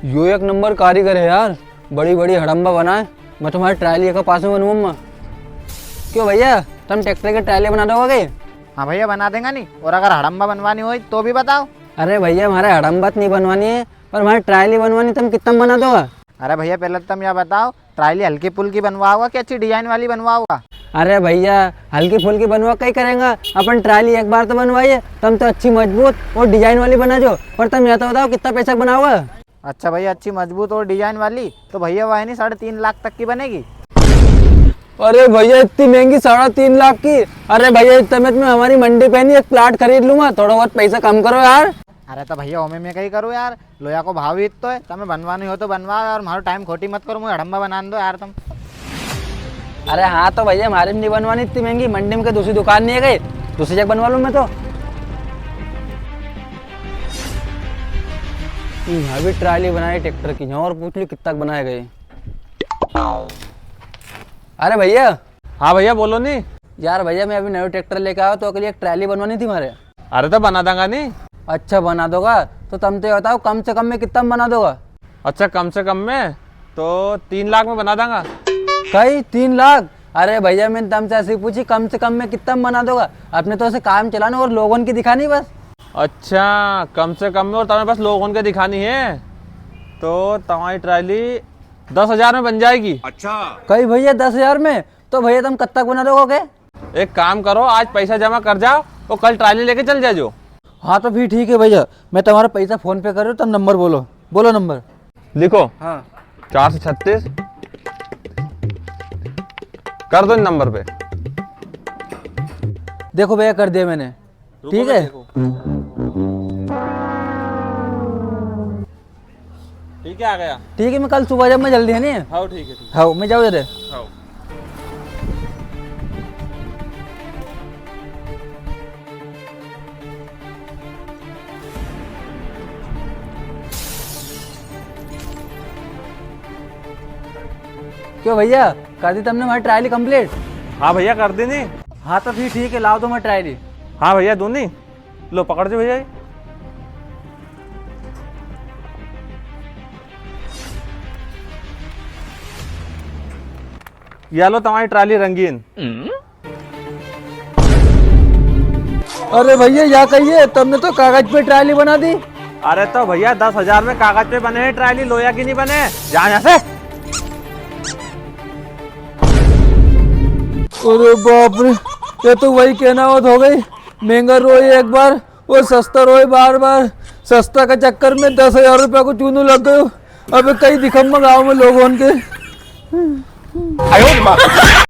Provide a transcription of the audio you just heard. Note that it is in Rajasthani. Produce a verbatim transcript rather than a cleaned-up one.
यो एक नंबर कारीगर है यार, बड़ी बड़ी हड़म्बा बनाए। मैं तुम्हारी ट्राली का पास में बनवाऊंगा। क्यों भैया, तुम ट्रैक्टर के ट्राली बना दोगे? हाँ भैया, बना देंगा नी। और अगर हड़म्बा बनवानी हो तो भी बताओ। अरे भैया, हमारे हड़म्बा तो नहीं बनवानी है, पर हमारी ट्राली बनवानी, तुम कितना में बना दोगा? अरे भैया, पहले तो तुम या बताओ, ट्राली हल्की फुल्की बनवाओगा कि अच्छी डिजाइन वाली बनवाओगा? अरे भैया, हल्की फुल्की बनवा कई करेंगा, अपन ट्राली एक बार तो बनवाइए। तुम तो अच्छी मजबूत और डिजाइन वाली बना जो, पर तुम या तो बताओ, कितना पैसा बनाओगा? अच्छा भैया, अच्छी मजबूत और डिजाइन वाली, तो भैया, वह है नी, साढ़े तीन लाख तक की बनेगी। अरे भैया, इतनी महंगी, साढ़े तीन लाख की? अरे भैया, इतने में तो मैं हमारी मंडी पे नी एक प्लाट खरीद लूंगा, थोड़ा बहुत पैसा कम करो यार। अरे तो भैया, ओमे मैं कई करूँ यार, लोया को भाव ही इत्तो है। तमे बनवानी हो तो बनवाओ यार, मारो टाइम खोटी मत करो, मुझे हड़म्बा बनाने दो यार तुम। अरे हाँ तो भैया, हमारे में नहीं बनवानी इतनी महंगी, मंडी में कई दूसरी दुकान नहीं है कई, दूसरी जगह बनवा लूँ मैं तो। यहाँ भी ट्राली बनाई ट्रैक्टर की, यहाँ और पूछ ली कितना बनाए गए। अरे भैया। हाँ भैया, बोलो नी। यार भैया, मैं अभी नयो ट्रैक्टर लेके आया, तो ओके लिए एक ट्राली बनवानी थी मारे। अरे तो बना दांगा नी। अच्छा, बना दोगा? तो तम तो ये बताओ, कम से कम में कितना में बना दोगा? अच्छा, कम से कम में तो तीन लाख में बना दांगा। कई तीन लाख? अरे भैया, मैंने तमसे ऐसे ही पूछी, कम से कम में कितना में बना दोगा? अपने तो ऐसे काम चलाना और लोगों की दिखानी बस। अच्छा, कम से कम में और तमें बस लोगों के दिखानी है, तो तमारी ट्राली दस हजार में बन जाएगी। अच्छा। कई भैया, दस हजार में? तो भैया, तुम कब तक बना दोगे? एक काम करो, आज पैसा जमा कर जाओ और कल ट्राली लेके चल जाजो। हाँ, तो फिर ठीक है भैया, मैं तुम्हारा पैसा फोन पे कर रहा हूँ, तुम नंबर बोलो, बोलो नंबर। लिखो। हाँ। चार सौ छत्तीस। कर दो इन नंबर पे। देखो भैया, कर दिया मैंने। रुको, ठीक मैं है। देखूं। ठीक है, आ गया। ठीक है, मैं कल सुबह जब मैं जल्दी है नी। हाँ, ठीक है, ठीक है। हाँ, मैं जाऊँ जरा। हाँ। क्यों भैया, कर दी तमने हमारी ट्राली complete? हाँ भैया, कर दी नी। हाँ, तो फिर ठीक है, लाओ तो मैं ट्राली। हाँ भैया, दूँ नी। लो, पकड़ जो भैया। या लो तमारी ट्राली रंगीन। अरे भैया, या कई है, तमने तो कागज पे ट्राली बना दी। अरे तो भैया, दस हजार में कागज पे बने हैं ट्राली, लोया की नी बने। जा यहाँ से। अरे बाप रे, ये तो वही कहना हो गई, महंगा रोए एक बार, वो सस्ता रोए बार बार। सस्ता के चक्कर में दस हजार रुपया को चूनो लग गयो। अबे कई दिखम्मा गाँव में लोगों के।